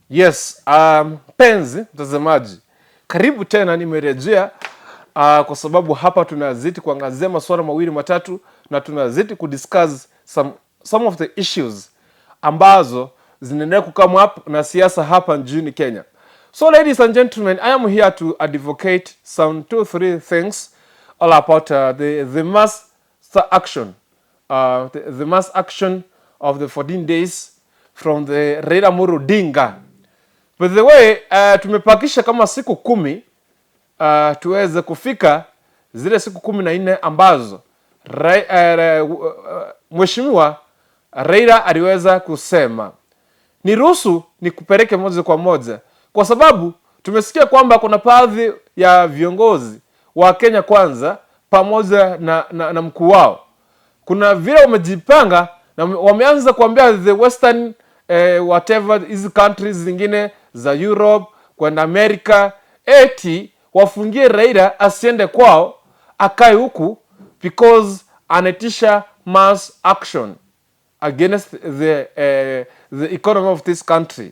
Yes, mpenzi mtazamaji, karibu tena, nimerejea kwa sababu hapa tunazidi kuangazia masuala mawili matatu na tunazidi kudiscuss some of the issues ambazo zinaendelea kucome up na siasa hapa nchini Kenya. So ladies and gentlemen, I am here to advocate some two three things all about the mass action, the mass action of the 14 days from the Raila Amolo Odinga. By the way, tumepakisha kama siku 10 tuweze kufika zile siku 14 ambazo Mheshimiwa Raila aliweza kusema. Niruhusu nikupeleke moja kwa moja, kwa sababu tumesikia kwamba kuna baadhi ya viongozi wa Kenya Kwanza pamoja na mkuu wao, kuna vile wamejipanga na wameanza kuambia the western whatever hizi countries zingine za Europe kwenda America eti wafungie Raila asiende kwao, akae huku because anaitisha mass action against the economy of this country.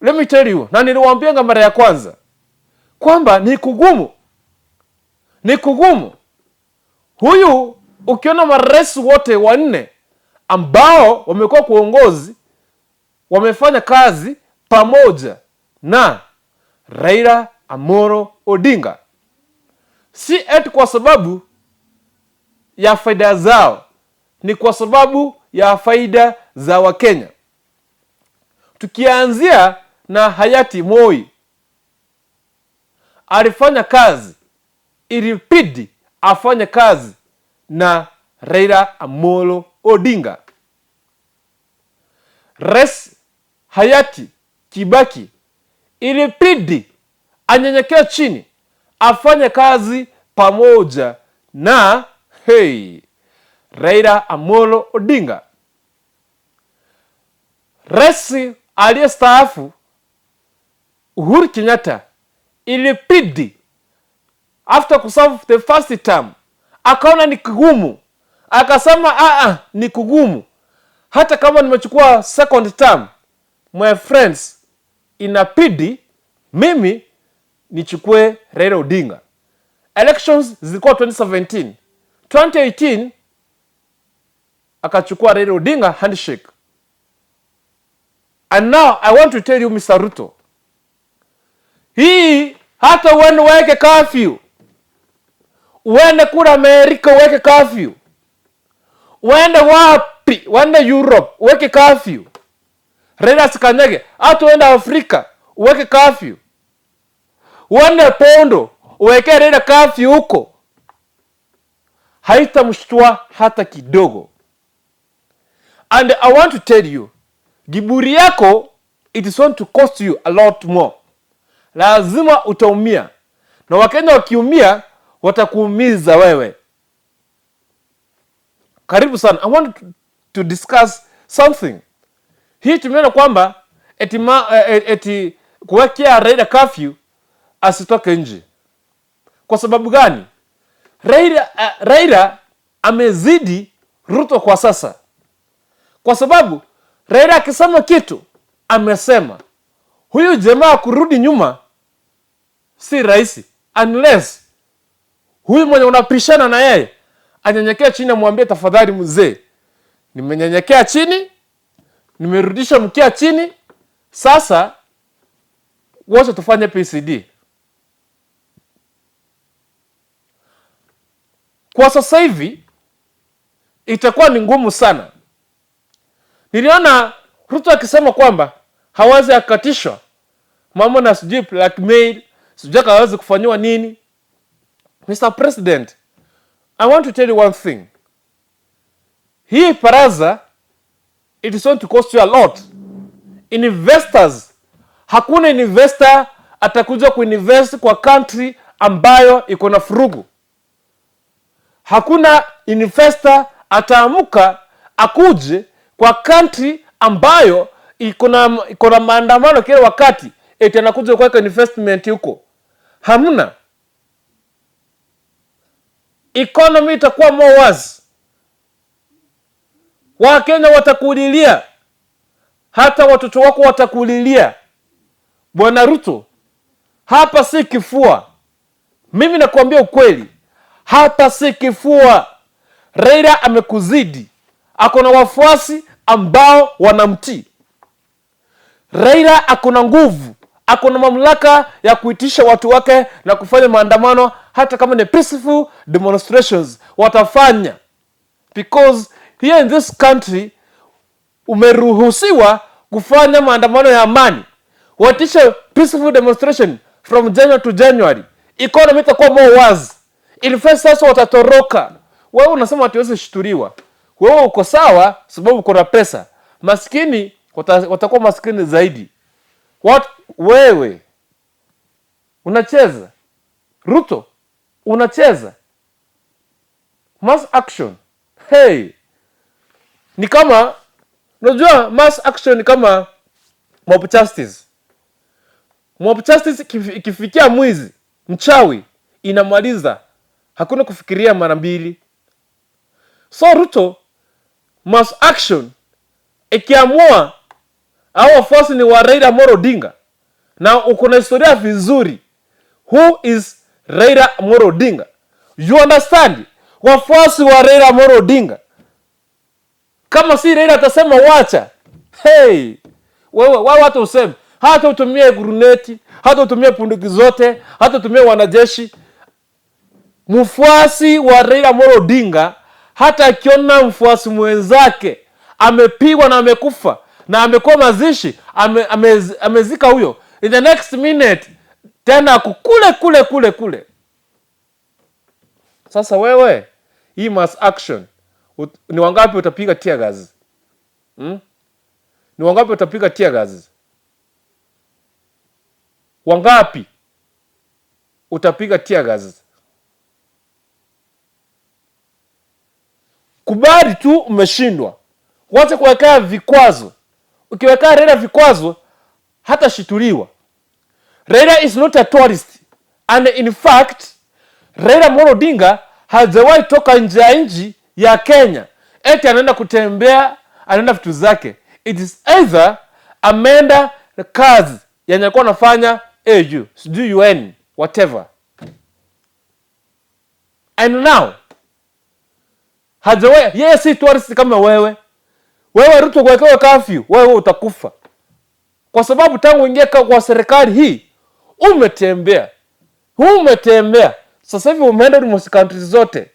Let me tell you, na niliwaambianga mara ya kwanza kwamba ni kugumu, ni kugumu. Huyu ukiona marais wote wanne ambao wamekuwa kwa uongozi wamefanya kazi pamoja na Raila Amolo Odinga, si eti kwa sababu ya faida zao, ni kwa sababu ya faida za Wakenya. Tukianzia na hayati Moi, alifanya kazi, ilibidi afanye kazi na Raila Amolo Odinga. Rais hayati Kibaki ilibidi anyenyekee chini afanye kazi pamoja na, hey, Raila Amolo Odinga. Rais aliyestaafu Uhuru Kenyatta ilibidi after kuserve the first term akaona ni kigumu, akasema a, ni kugumu, hata kama nimechukua second term, my friends, inabidi mimi nichukue Raila Odinga. Elections zilikuwa 2017, 2018 akachukua Raila Odinga handshake. And now I want to tell you, Mr. Ruto, hii hata uende uweke curfew, uende kule Amerika uweke curfew, uende wapi, uende Europe uweke curfew, Raila asikanyage, hata uende Afrika uweke curfew, uende Bondo uweke Raila curfew huko, haitamshtua hata kidogo. And I want to tell you, kiburi yako, it is going to cost you a lot more. Lazima utaumia, na Wakenya wakiumia watakuumiza wewe. Karibu sana. I want to discuss something. Hii tumeona kwamba eti kuwekea Raila curfew asitoke nje. Kwa sababu gani? Raila amezidi Ruto kwa sasa, kwa sababu Raila akisema kitu amesema. Huyu jamaa kurudi nyuma si rahisi, unless huyu mwenye unapishana na yeye anyenyekee chini, amwambie tafadhali, mzee, nimenyenyekea chini, nimerudisha mkia chini, sasa wote tufanye PCD. Kwa sasa hivi itakuwa ni ngumu sana. Niliona Ruto akisema kwamba hawezi akatishwa mambo na sijui blackmail, sijui hawezi kufanyiwa nini. Mr. President, I want to tell you one thing. Hii baraza, it is going to cost you a lot. Investors, hakuna investor atakuja kuinvest kwa country ambayo iko na furugu. Hakuna investor ataamuka akuje kwa country ambayo iko na maandamano kila wakati, eti anakuja kuweka investment huko. Hamna. Economy itakuwa more worse. Wakenya watakulilia, hata watoto wako watakulilia. Bwana Ruto, hapa si kifua. Mimi nakuambia ukweli, hapa si kifua. Raila amekuzidi, ako na wafuasi ambao wanamtii. Raila ako na nguvu, ako na mamlaka ya kuitisha watu wake na kufanya maandamano, hata kama ni peaceful demonstrations watafanya, because here in this country umeruhusiwa kufanya maandamano ya amani. Waitishe peaceful demonstration from January to January, economy itakuwa more wazi. In fact, sasa watatoroka. Wewe unasema hatuwezi shtuliwa. Wewe uko sawa sababu uko na pesa. Maskini watakuwa maskini zaidi. What, wewe unacheza Ruto, unacheza mass action. Hey, ni kama, unajua, mass action ni kama mob justice. Mob justice ikifikia mwizi, mchawi, inamaliza, hakuna kufikiria mara mbili. So Ruto, mass action ikiamua au wafuasi ni wa Raila Amolo Odinga na uko na historia vizuri, who is Raila Amolo Odinga? You understand? Wafuasi wa Raila Amolo Odinga, kama si Raila atasema wacha, hey, wewe wao hata useme, hata utumie guruneti, hata utumie punduki zote, hata utumie wanajeshi. Mfuasi wa Raila Amolo Odinga hata akiona mfuasi mwenzake amepigwa na amekufa na amekuwa mazishi amezika huyo, in the next minute tena ako kule kule kule kule. Sasa wewe, hii mass action ni wangapi utapiga tear gas? Hmm? Ni wangapi utapiga tear gas? Wangapi utapiga tear gas? Kubali tu umeshindwa, wacha kuwekea vikwazo. Ukiwekea Raila vikwazo, hata shituliwa. Raila is not a tourist, and in fact Raila Amolo Odinga hajawahi toka nje ya nchi ya Kenya eti anaenda kutembea, anaenda vitu zake. It is either ameenda kazi yenye alikuwa anafanya AU, sijui UN, whatever, and now hajawahi. Yeye si tourist kama wewe. Wewe Ruto, kuwekewa curfew, wewe utakufa, kwa sababu tangu uingie kwa serikali hii umetembea, umetembea. Sasa hivi umeenda almost countries zote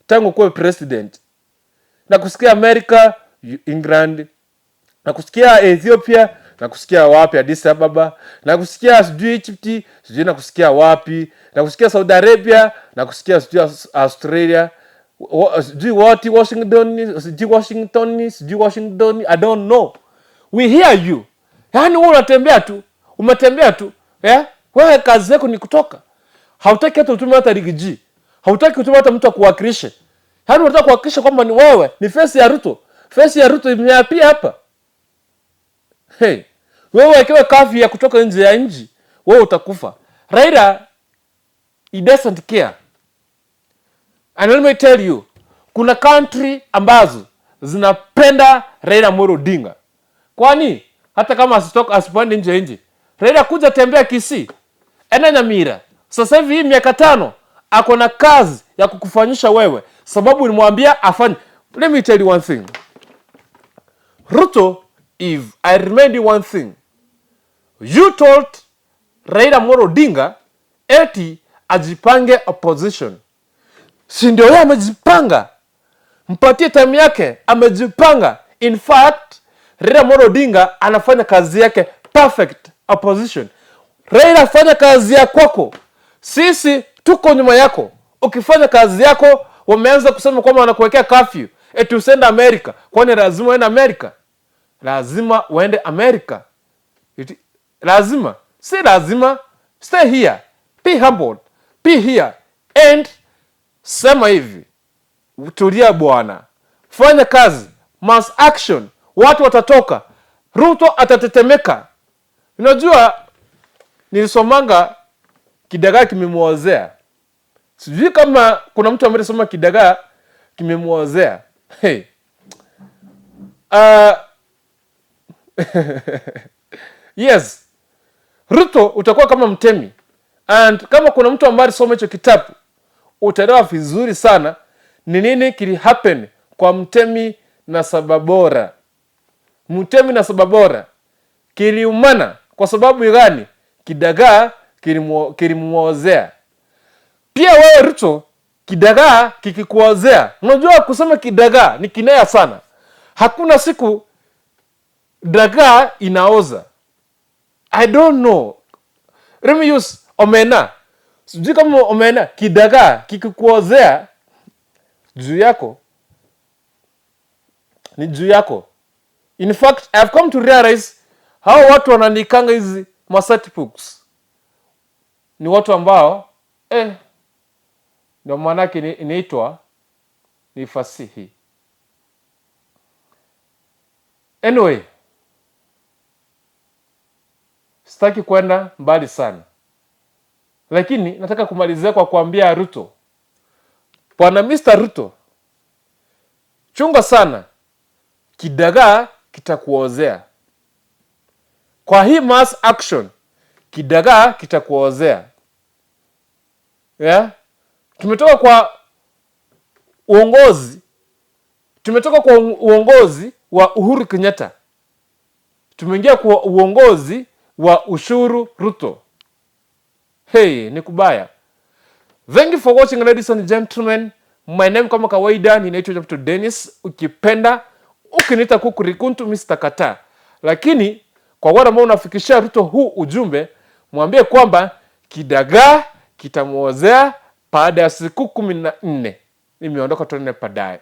tangu kuwe president, na kusikia America, England, na kusikia Ethiopia, na kusikia wapi, Addis Ababa, na kusikia sijui Egypt, sijui na kusikia wapi, na kusikia Saudi Arabia, na kusikia sijui Australia, sijui what, Washington, sijui Washington, sijui Washington, I don't know. We hear you. Yaani wewe unatembea tu, umetembea tu, yeah? Wewe kazi yako ni kutoka. Hautaki hata utume hata Riggy G. Hautaki utume hata mtu akuwakilishe. Yaani unataka kuhakikisha kwamba ni wewe, ni face ya Ruto. Face ya Ruto imeapia hapa. Hey, wewe wekewe curfew ya kutoka nje ya nchi, wewe utakufa. Raila, he doesn't care. And let me tell you, kuna country ambazo zinapenda Raila Amolo Odinga. Kwani hata kama asitoka, asipande nje ya nchi, Raila kuja tembea Kisii, enda Nyamira. Sasa hivi hii miaka 5 ako na kazi ya kukufanyisha wewe, sababu ulimwambia afanye. Let me tell you one thing. Ruto, if I remind you one thing, you told Raila Amolo Odinga eti ajipange opposition. Si ndio yeye amejipanga? Mpatie time yake, amejipanga. In fact, Raila Amolo Odinga anafanya kazi yake perfect opposition. Raila, fanya kazi ya kwako, sisi tuko nyuma yako. Ukifanya kazi yako, wameanza kusema kwamba wanakuwekea curfew eti usiende Amerika. Kwani lazima uende Amerika? Lazima uende Amerika? Eti, lazima? Si lazima. Stay here, be humble, be here and sema hivi, tulia bwana, fanya kazi, mass action, watu watatoka, Ruto atatetemeka. Unajua nilisomanga kidagaa kimemwozea. Sijui kama kuna mtu ambaye alisoma kidagaa kimemwozea. Hey. Yes. Ruto, utakuwa kama Mtemi, and kama kuna mtu ambaye alisoma hicho kitabu, utaelewa vizuri sana ni nini kili happen kwa Mtemi na Sababora. Mtemi na Sababora kiliumana kwa sababu gani? Kidagaa kilimuozea. Pia wewe Ruto, kidagaa kikikuozea, unajua kusema kidagaa ni kinaya sana. Hakuna siku dagaa inaoza. I don't know. Let me use omena. Sijui kama omena, kidagaa kikikuozea juu yako ni juu yako. In fact, I have come to realize hao watu wanaandikanga hizi masati books ni watu ambao ndio maanake inaitwa ni fasihi. Anyway, sitaki kwenda mbali sana, lakini nataka kumalizia kwa kuambia Ruto, Bwana Mr. Ruto, chunga sana, kidagaa kitakuozea. Kwa hii mass action, kidagaa kitakuozea. Yeah? Tumetoka kwa uongozi, tumetoka kwa uongozi wa Uhuru Kenyatta, tumeingia kwa uongozi wa ushuru Ruto. Hey, ni kubaya. Thank you for watching, ladies and gentlemen. My name kama kawaida ninaitwa Dr. Dennis. Ukipenda ukiniita Kukurikuntu mimi sitakataa, lakini kwa wale ambao unafikishia Ruto huu ujumbe, mwambie kwamba kidagaa kitamuozea baada ya siku 14. Nimeondoka, tuonane baadaye.